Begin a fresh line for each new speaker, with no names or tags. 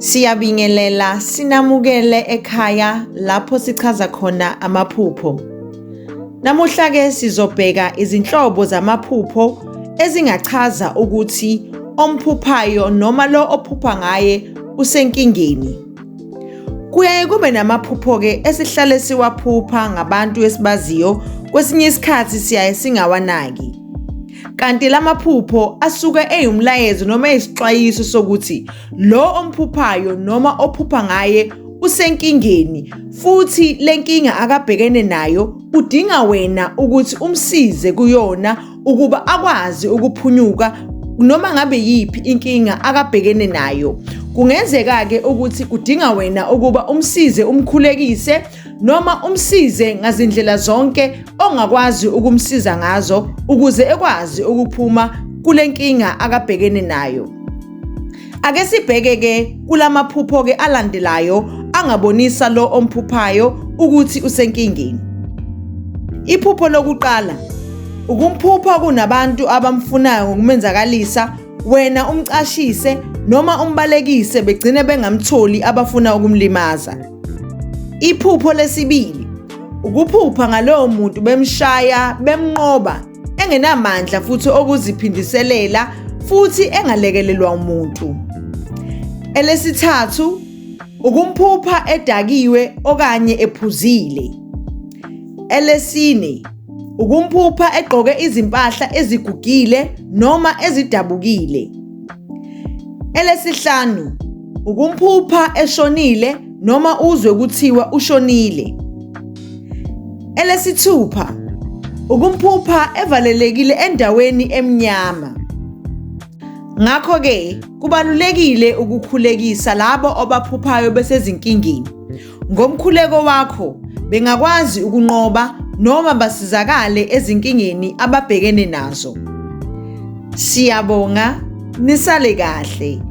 Siyabingelela sinamukele ekhaya lapho sichaza khona amaphupho. Namuhla ke sizobheka izinhlobo zamaphupho ezingachaza ukuthi omphuphayo noma lo ophupha ngaye usenkingeni. Kuyaye kube namaphupho-ke esihlale siwaphupha ngabantu esibaziyo, kwesinye isikhathi siyaye singawanaki. Kanti lamaphupho asuke eyumlayezo noma eyisixwayiso sokuthi lo omphuphayo noma ophupha ngaye usenkingeni futhi lenkinga akabhekene nayo udinga wena ukuthi umsize kuyona ukuba akwazi ukuphunyuka noma ngabe yiphi inkinga akabhekene nayo. Kungenzeka-ke ukuthi kudinga wena ukuba umsize umkhulekise noma umsize ngazindlela zonke ongakwazi ukumsiza ngazo ukuze ekwazi ukuphuma kule nkinga akabhekene nayo. Ake sibheke-ke kulamaphupho-ke alandelayo angabonisa lo omphuphayo ukuthi usenkingeni. Iphupho lokuqala, ukumphupha kunabantu abamfunayo ngokumenzakalisa, wena umcashise noma umbalekise begcine bengamtholi abafuna ukumlimaza. Iphupho lesibili, ukuphupha ngalowo muntu bemshaya bemnqoba engenamandla futhi okuziphindiselela futhi engalekelelwa umuntu. Elesithathu, ukumphupha edakiwe okanye ephuzile. Elesine, ukumphupha egqoke izimpahla ezigugile noma ezidabukile. Elesihlanu, ukumphupha eshonile noma uzwe kuthiwa ushonile. Elesithupha, ukumphupha evalelekile endaweni emnyama. Ngakho-ke kubalulekile ukukhulekisa labo obaphuphayo besezinkingeni. Ngomkhuleko wakho bengakwazi ukunqoba noma basizakale ezinkingeni ababhekene nazo. Siyabonga, nisale kahle.